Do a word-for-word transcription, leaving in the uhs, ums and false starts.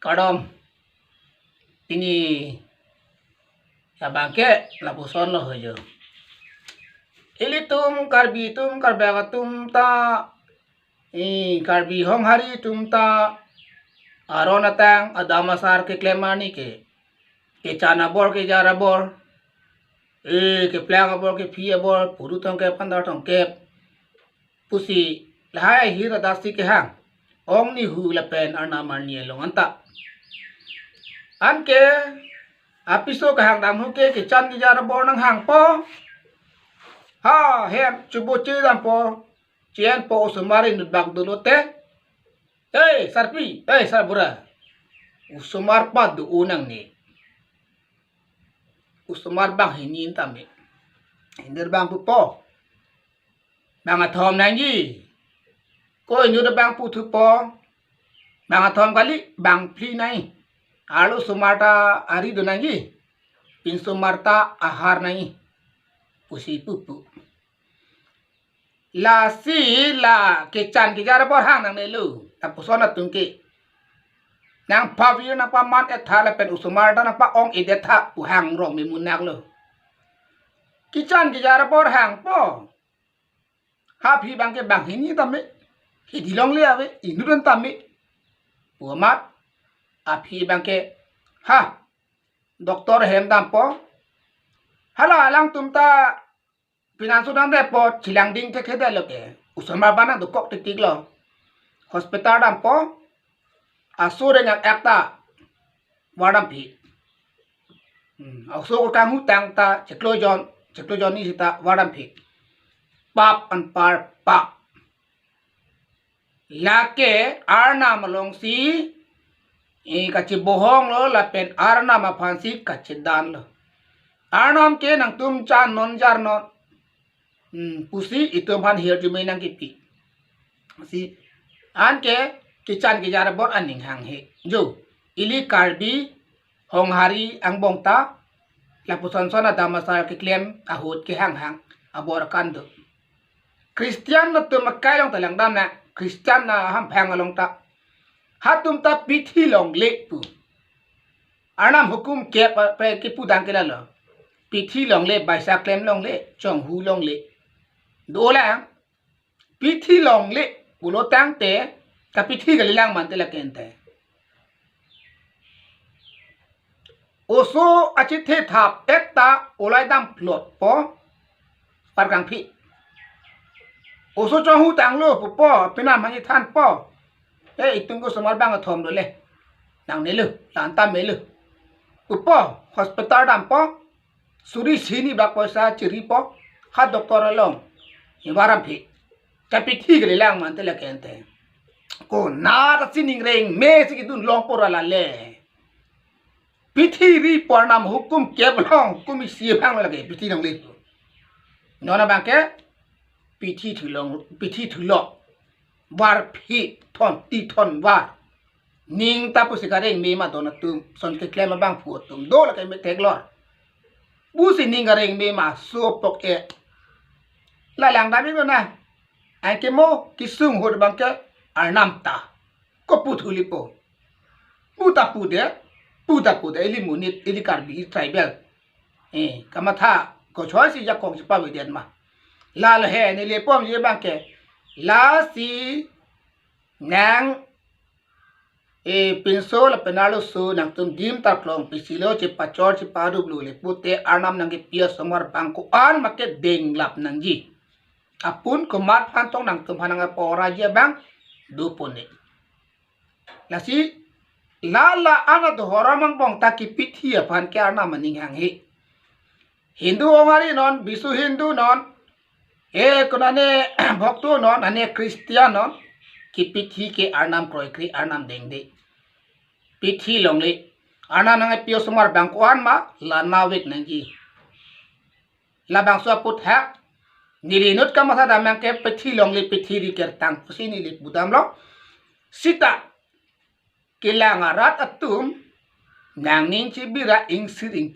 Kardom. Pini abangke lapuson lo ho jo. Ilitum Karbi atum, Karbi atum ta, i Karbi Honghari atum ta aron atang adam asar keklem arni ke, kechan abor, kejar abor, e keplang abor, kephi abor, puru tongkep, pandar tongkep pusi lahai ahir adasi kehang ong nihu lapen arnam arni along anta. Anke apiso kehang dam hu ke kechan kejar abor nanghangpo. Ha, hem chubo che dampo, chen po osomar inut bak dolote. Hei, sarpi, hei, sarbura. Osomar pado-o nangne. Osomar banghini tame. Hinder bang pupo. Bang athom nangji. Ko inut bang puthupo. Bang athom kali, bang phli nai. Arlo osomar ta ari do nangji. Pinso osomar ta ahar nai pusi pupu. Lasi la kechan kejar abor hang nangnelo. Lapuson atum ke nangpavir nangpaman-et tha lapen osomar ta nangpa-ong-et tha pu hang rong memunak lo. Kechan kejar abor hangpo. Ha, aphi abangke banghini tame. Hidi longle ave, inut an tame. Pu amat aphi abangke, ha, doctor hem dampo. Hala alangtum ta pinanso dang depo, chelang ding thekthedetlo ke. Osomar abang nangdokok tiktik lo. Hospital dampo. Aso ringan ekta vardam phi. Hmm, aso kanghu tang ta chiklo jon, chiklo jon ni sita vardam phi. Pap anpar pap. Lake arnam alongsi, e, kachibohong lo lapen arnam aphansi kachedan lo. Arnam ke nangtum chan non jar non. Hmm, pusi itum aphan hirjume nangkipi. Si anke kechan kejar abor aning hanghe. Jo, ili Karbi Honghari angbong ta lapuson son adam asar keklem ahut kehang hang abor kan do. Christian atum akai along ta langdam nang, Christian na hamphang along ta. Hatum ta pithi longle pu. Arnam hukum kep pe kipu dang ke lalo. Pithi longle, baisa klem longle, chonghu longle. Dolang, pithi longle pulo tangte, kapithi kalilang mante laken te. Oso achethe thap-et ta olai dam plot po, par kangphi. Oso chonghu tanglo pupo, penam hangji thanpo. E, itum ko osomar bang athom dole. Nangnelo, la-an ta melo. Pupo, hospital dampo. Suri sini bak poisa chiripo. Ha doctor along. Ivaram phi. Kapithi kalilang mante laken te. Konat si ning rengme si kedun longpo ra lale. Pithi ri pu arnam hukum kep along, hukum isi abang lake pithi longle. Non abangke pithi thulong, pithi thulo. Var phi thon, ti thon var. Ning ta pusi karengme ma don atum, son keklem abangphu atum do lake me theklor. Pusi ning karengme ma sopok e. La langdam iknon na. Anke mo kesung ahut abangke arnam ta. Ko puthu lipo. Puta pude, puta pude, ili monit, ili Karbi, ili tribal. Eh, kamatha, kochoi si jakong si pavedet ma. Lalo he, neli pom je abangke. Lasi nang, eh, pinso lapen arloso nangtum dim tarklong, pisi lo chepachor cheparup lo le pute arnam nangkepi osomar bang ko-an ma ke denglap nangji. Apun komat aphan tong nangtum aphan nangkapora ji abang, do pone. Lasi, la la-an adhorom angbong ta kepithi aphan ke arnam aning hanghe. Hindu ongari non, Bisu Hindu non, e konane Bhokto non, ane Christian non, kepithi ke arnam kroikre, arnam dengde. Pithi longle. Arnam nangkepi osomar bang ko-an ma, la navek nangji. Labangso aphuthak, neli inut kamatha dam abangke pithi longle pithi ri kertang pusi neli pudamlo. Sita, kelang arat atum, nangning chibira ingsir ing